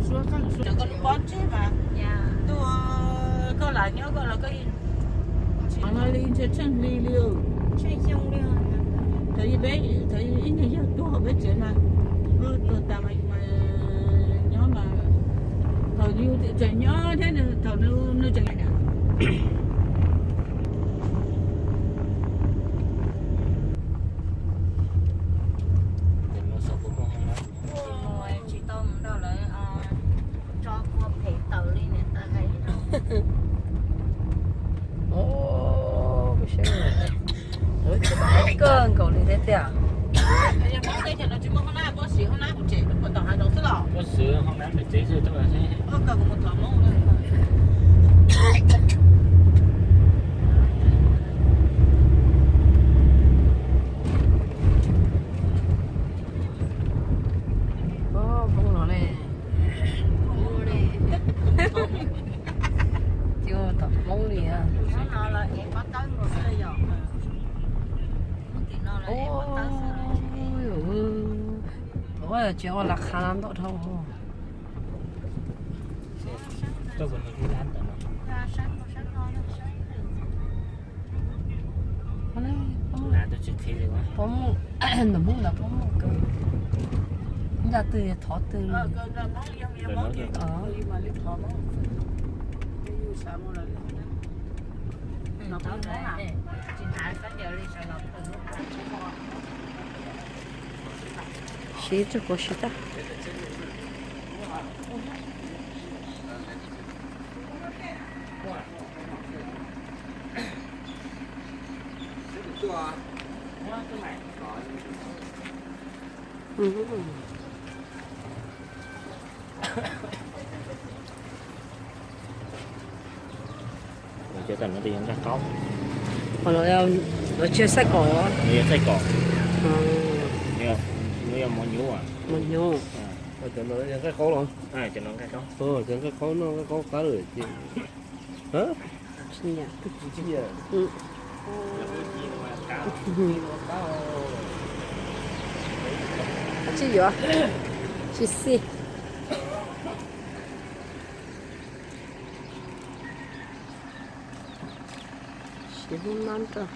Suav qeej suav, koj lub pob ntseg mas tuaj, koj lam nyob koj los koj, no li ntshe tsheej hli li. Thaum ib niag yawg tuag peb tsev mas, tuag tas mas nyob mas, thaum yus tseem nyob thiab thaum nws tseem Tsis tau mus nrog lawv tso kua phem tawm li niam tais hais. Kawg nkaus li thiab tiag. Hmoob no ne, tsis tom Hmoob li. Ua tsev ua las khav ntau dhau. Pom muaj, ntawm Hmoob ntawd pom muaj kawg, ncaj twg thov twg. Siv txog kuv siv tag. Cov tam no yog nqaij qaub. Qhov no yog tsis yog xaij kom? Yog xaij kom. Nws yog mov nyuv. Mov nyuv. Cov no yog nqaij qaub los? Cov no nqaij qaub. Cov nqaij qaub noj nqaij qaub qab lawm ces. Tsis yuav, tsis xij. Siv Hmoob nab rau.